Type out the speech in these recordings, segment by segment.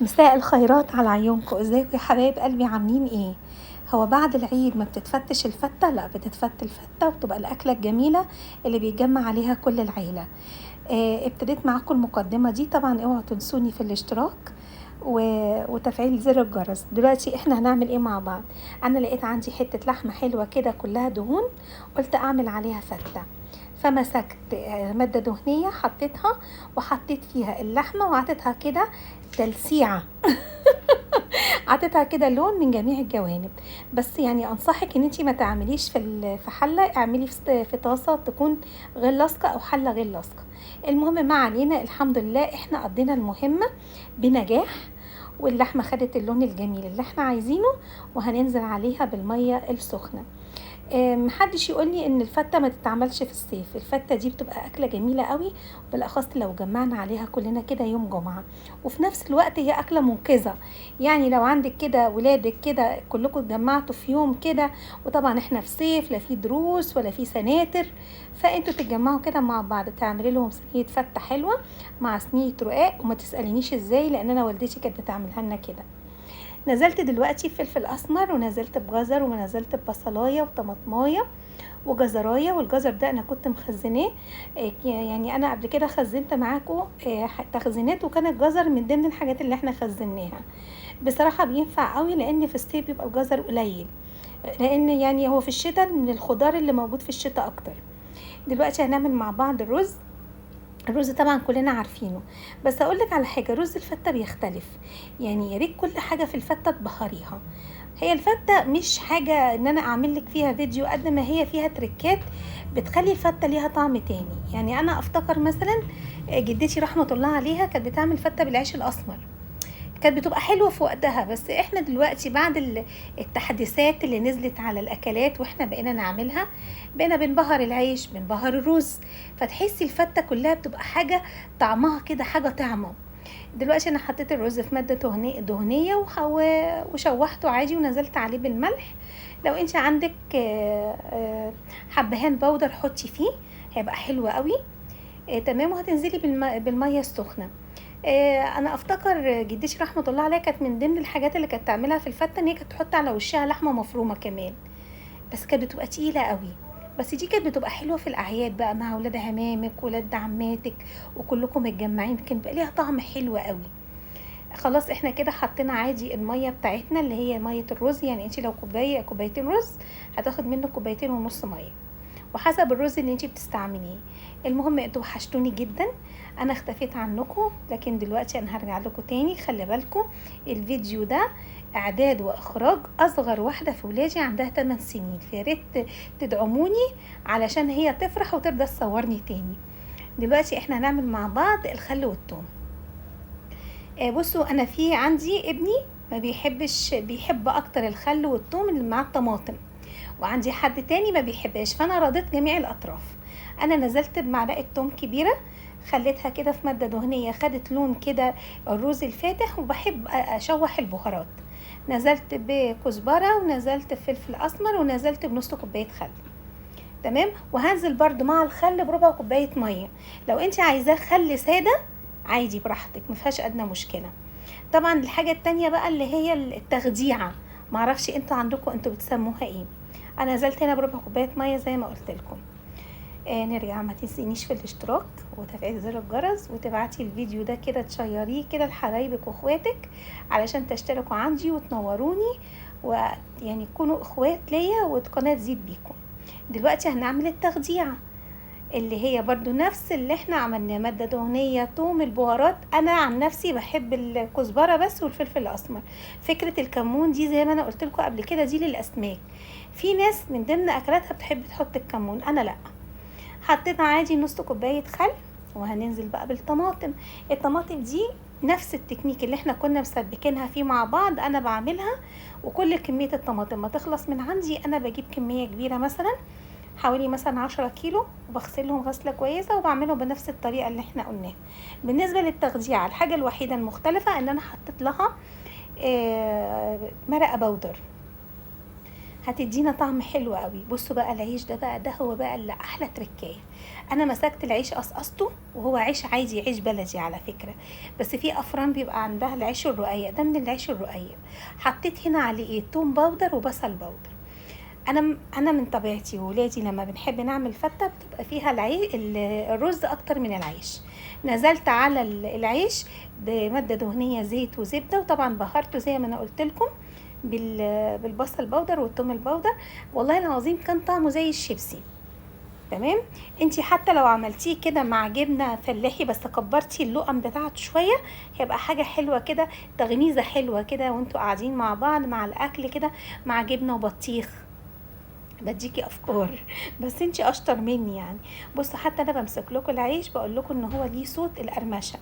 مساء الخيرات على عيونكم. ازيكم يا حبايب قلبي؟ عاملين ايه؟ هو بعد العيد ما بتتفتش الفتة؟ لا، بتتفت الفتة وبتبقى الأكلة الجميلة اللي بيتجمع عليها كل العيلة. ابتديت معاكم المقدمة دي، طبعا اوعوا تنسوني في الاشتراك وتفعيل زر الجرس. دلوقتي احنا هنعمل ايه مع بعض؟ انا لقيت عندي حتة لحمة حلوة كده كلها دهون، قلت اعمل عليها فتة. فمسكت مادة دهنية حطيتها وحطيت فيها اللحمة وعطيتها كده تلسيعة عطيتها كده لون من جميع الجوانب. بس يعني انصحك ان انتي ما تعمليش في حلة، اعملي في طاسة تكون غير لاصقة او حلة غير لاصقة. المهم ما علينا، الحمد لله احنا قضينا المهمة بنجاح، واللحمة خدت اللون الجميل اللي احنا عايزينه، وهننزل عليها بالمية السخنة. محدش يقولي ان الفتة ما تتعملش في الصيف، الفتة دي بتبقى اكلة جميلة قوي، بالاخص لو جمعنا عليها كلنا كده يوم جمعة، وفي نفس الوقت هي اكلة منقذة. يعني لو عندك كده ولادك كده كلكم اتجمعتوا في يوم كده، وطبعا احنا في صيف لا في دروس ولا في سناتر، فانتوا تتجمعوا كده مع بعض تعملي لهم صينية فتة حلوة مع صينية رقاق. وما تسألينيش ازاي لان انا والدتي كانت بتعملها لنا كده. نزلت دلوقتي بفلفل اسمر، ونزلت بجزر، ونزلت ببصلايه وطماطمايه وجزرايه. والجزر ده انا كنت مخزناه، يعني انا قبل كده خزنت معاكم تخزينات، وكان الجزر من ضمن الحاجات اللي احنا خزناها. بصراحه بينفع قوي لان في الصيف بيبقى الجزر قليل، لان يعني هو في الشتاء من الخضار اللي موجود في الشتاء اكتر. دلوقتي هنعمل مع بعض الرز. الرز طبعا كلنا عارفينه، بس اقولك على حاجه، رز الفته بيختلف. يعني يا ريت كل حاجه في الفته تبهريها. هي الفته مش حاجه ان انا اعمل لك فيها فيديو قد ما هي فيها تريكات بتخلي الفته ليها طعم تاني. يعني انا افتكر مثلا جدتي رحمه الله عليها كانت بتعمل فته بالعيش الاسمر، كانت بتبقى حلوه في وقتها. بس احنا دلوقتي بعد التحديثات اللي نزلت على الاكلات واحنا بقينا نعملها، بقينا بنبهر العيش، بنبهر الرز، فتحسي الفته كلها بتبقى حاجه طعمها كده حاجه طعمه. دلوقتي انا حطيت الرز في ماده دهنيه وشوحته عادي، ونزلت عليه بالملح. لو انت عندك حبهان powder حطي فيه، هيبقى حلو قوي. تمام. وهتنزلي بالميه السخنه. انا افتكر جدتي رحمه الله عليها كانت من ضمن الحاجات اللي كانت تعملها في الفته ان هي كانت تحط على وشها لحمه مفرومه كمان، بس كانت بتبقى تقيله قوي. بس دي كانت بتبقى حلوه في الاعياد بقى مع ولاد عمامك ولاد عماتك وكلكم متجمعين، كان بيبقى ليها طعم حلو قوي. خلاص احنا كده حطينا عادي الميه بتاعتنا اللي هي ميه الرز. يعني انت لو كوبايتين رز هتاخد منه 2.5 كوباية ميه، وحسب الرز اللي انتي بتستعمليه. المهم انتوا وحشتوني جدا، انا اختفيت عنكم، لكن دلوقتي انا هرجع لكم تاني. خلي بالكم الفيديو ده اعداد واخراج اصغر واحده في ولادي عندها 8 سنين، فيا ريت تدعموني علشان هي تفرح وترضى تصورني تاني. دلوقتي احنا هنعمل مع بعض الخل والثوم. بصوا انا في عندي ابني ما بيحبش، بيحب اكتر الخل والثوم اللي مع الطماطم، وعندي حد تاني ما بيحبهاش، فانا رضيت جميع الاطراف. انا نزلت بمعلقه توم كبيره، خليتها كده في ماده دهنيه، خدت لون كده الروز الفاتح. وبحب اشوح البهارات، نزلت بكزبره ونزلت بفلفل اسمر ونزلت بنص كوبايه خل. تمام. وهنزل برده مع الخل بربع كوبايه ميه. لو انت عايزاه خل ساده عادي براحتك، ما فيهاش ادنى مشكله. طبعا الحاجه التانية بقى اللي هي التخديعه، معرفش انتوا عندكم انتوا بتسموها ايه. انا نزلت هنا بربع كوبايه ميه زي ما قلت لكم. نرجع، ما تنسينيش في الاشتراك وتفعيل زر الجرس، وتبعتي الفيديو ده كده تشيريه كده لحبايبك واخواتك علشان تشتركوا عندي وتنوروني، ويعني تكونوا اخوات ليا والقناه تزيد بيكم. دلوقتي هنعمل التخديعه اللي هي برضو نفس اللي احنا عملناه، ماده دهنيه، توم، البهارات. انا عن نفسي بحب الكزبره بس والفلفل الاسمر. فكره الكمون دي زي ما انا قلت لكم قبل كده دي للاسماك، في ناس من ضمن اكلاتها بتحب تحط الكمون، انا لا. حطيت عادي نص كوبايه خل، وهننزل بقى بالطماطم. الطماطم دي نفس التكنيك اللي احنا كنا مسبكينها فيه مع بعض، انا بعملها. وكل كميه الطماطم ما تخلص من عندي انا بجيب كميه كبيره، مثلا حوالي مثلا 10 كيلو، وبغسلهم غسله كويسه وبعملهم بنفس الطريقه اللي احنا قلناها. بالنسبه للتغذيه، الحاجه الوحيده المختلفه ان انا حطيت لها مرقه بودر. هتدينا طعم حلو قوي. بصوا بقى العيش ده بقى، ده هو بقى اللي احلى تركايه. انا مسكت العيش قصقصته، وهو عيش عادي، عيش بلدي على فكرة، بس في افران بيبقى عندها العيش الرقيق ده، من العيش الرقيق. حطيت هنا عليه ايه؟ توم powder وبصل powder. انا من طبيعتي وولادي لما بنحب نعمل فته بتبقى فيها الرز اكتر من العيش. نزلت على العيش بمادة دهنية، زيت وزبده، وطبعا بهرته زي ما انا قلت لكم بالبصل powder والثوم ال powder. والله العظيم كان طعمه زي الشيبسي. تمام. انتي حتى لو عملتيه كده مع جبنه فلاحي بس كبرتي اللقم بتاعته شوية، هيبقى حاجة حلوة كده، تغميزه حلوة كده وانتوا قاعدين مع بعض مع الاكل كده، مع جبنه وبطيخ. بديكي افكار بس انتي اشطر مني يعني. بصوا حتى انا بمسك لكم العيش بقول لكم ان هو ليه صوت القرمشه.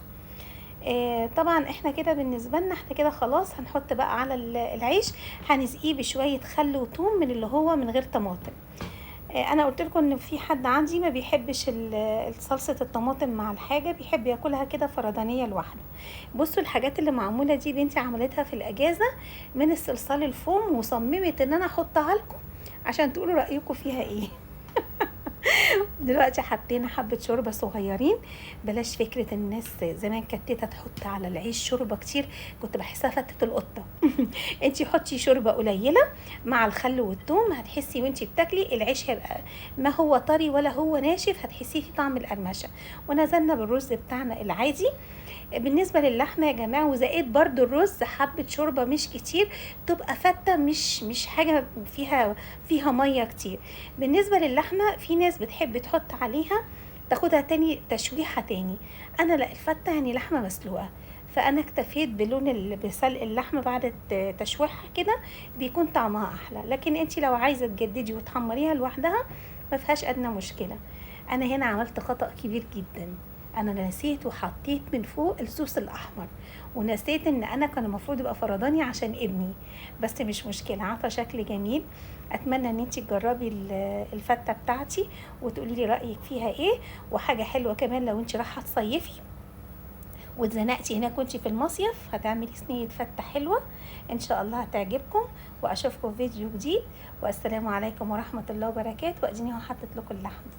طبعا احنا كده بالنسبة لنا احنا كده خلاص. هنحط بقى على العيش، هنسقيه بشوية خل وثوم من اللي هو من غير طماطم. انا قلت لكم ان في حد عندي ما بيحبش صلصه الطماطم مع الحاجة، بيحب ياكلها كده فردانيه لوحده. بصوا الحاجات اللي معمولة دي بنتي عملتها في الاجازة من الصلصال الفوم، وصممت ان انا احطها لكم عشان تقولوا رايكم فيها ايه. دلوقتي حطينا حبه شوربة صغيرين. بلاش فكرة الناس زمان كانت تيتا تحط على العيش شوربة كتير، كنت بحسها فتة القطة. انتي حطي شوربة قليله مع الخل والثوم، هتحسي وانتي بتاكلي العيش هيبقى ما هو طري ولا هو ناشف، هتحسيه في طعم القرمشه. ونزلنا بالرز بتاعنا العادي. بالنسبة للحمه يا جماعة، وزقيت برضو الرز حبه شوربة مش كتير، تبقى فته مش حاجة فيها مية كتير. بالنسبة للحمه في ناس بتحب تحط عليها تاخدها تاني تشويحه تاني، انا لا، الفته يعني لحمه مسلوقة، فانا اكتفيت بلون بسلق اللحمة بعد تشويحها كده، بيكون طعمها احلى. لكن انتي لو عايزه تجددي وتحمريها لوحدها ما فيهاش ادنى مشكلة. انا هنا عملت خطأ كبير جدا، انا نسيت وحطيت من فوق الصوص الاحمر، ونسيت ان انا كان المفروض يبقى فرداني عشان ابني، بس مش مشكلة، عطى شكل جميل. اتمنى ان انتي تجربي الفته بتاعتي وتقولي لي رايك فيها ايه. وحاجه حلوة كمان، لو انتي رايحة تصيفي واتزنقتي هناك وانتي في المصيف، هتعملي صينية فته حلوة ان شاء الله هتعجبكم. واشوفكم في فيديو جديد، والسلام عليكم ورحمة الله وبركاته. واديني اهو حطيت لكم اللحمة.